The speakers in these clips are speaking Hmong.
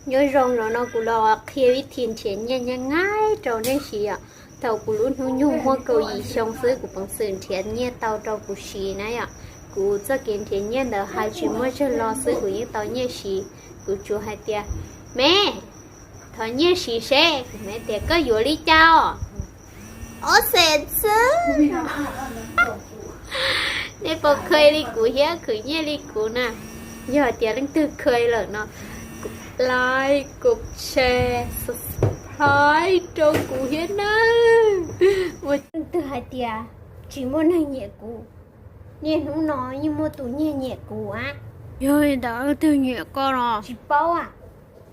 Nyob zoo, zaum no kuv los qhia vib thi nrhiav nyiaj nyaj nyaib rau nej siv yom. Thaum kuv lub hnub nyoog muaj kaum yim xyoo xwb kuv peev xwm nrhiav nyiaj tau rau kuv siv na yom. Kuv txoj kev nrhiav nyiaj ntawd hais tsis muaj tsawg lo xwb kuv yeej tau nyiaj siv. Kuv tsuas hais tias, Me, thov nyiaj siv seb. Kuv me tias, Koj yuav li cas os? Ob xees xwb. Nej puas kha li kuv thiab, khwv nyiaj li kuv na? Yog tias leej twg kha lawm no, like, share, subscribe rau kuv thiab nawb. Ua leej twg hais tias tsis muaj neeg nyiam kuv, niaj hnub no yeej muaj tus nyiag nyiam kuv a. Yog li ntawd leej twg nyiam koj no? Tsis paub a.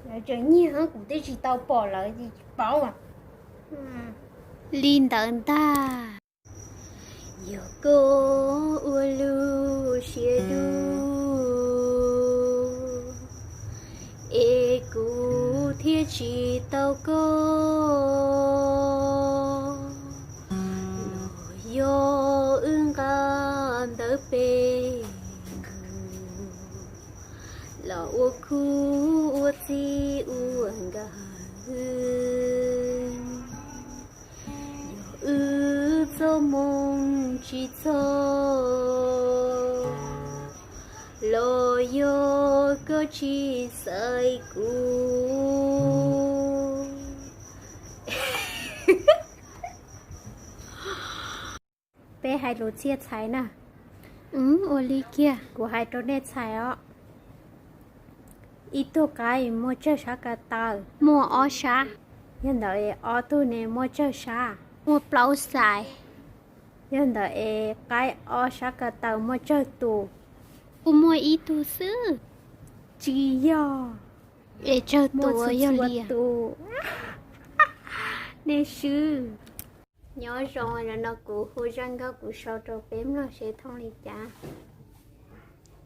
Lawv tseem nyiag kuv twb tsis tau pom lawv tsis paub a. Li ntawd ntag. Yog koj ua lub siab dub, es kuv thiaj tsis tau koj. Los yog wb nqa ntawv pes nkaus, los ua khub ua txij ua nkawm. Yog wb txoj moo tsis txog, los yog koj tsis xaiv kuv. Peb hais lus txhiaj txhais na. Ua li kiag kuv hais rau nej txhais os. Ib tug qaib muaj tsawg sab ko taw? Muaj ob sab. Yog ntawd es ob tug ne muaj tsawg sab? Muaj plaub xais. Yog ntawd es qaib ob sab ko taw muaj tsawg tus? Kuj muaj ib tug xwb. Tsis yog. Es tsawg tus? Yog li tus. Nej swb. Nyob zoo, zaum no kuv hu zaj nkauj kuv sau rau peb mloog seb thooj li cas.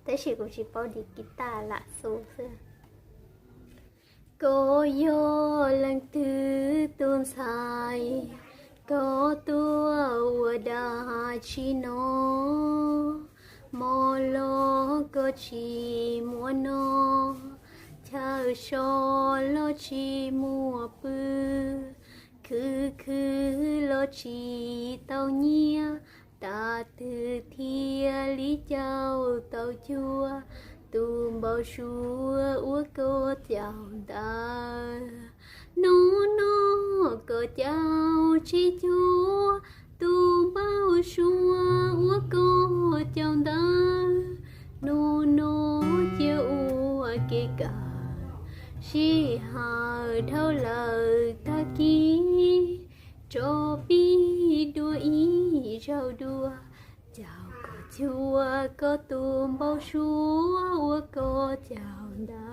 Tab sis kuv tsis paub di kiv tas lam xu xwb. Koj yog leej twg tus ntxhais? Koj tuaj ua dab tsi no? Hmo los koj tsis muaj noj, chaw so los tsis muaj pw, khwv khwv los tsis tau nyiaj, tas twg thiaj li caum tau cuag tus npau suav uas koj caum ntawd. Hnub no koj caum tsis cuag tus npau suav uas koj caum ntawd. Hnub no cia ua kev kawm, sij hawm dhau lawm tag kis, tso pib dua ib zaug dua, caum kom cuag koj tus npau suav uas koj caum ntawd.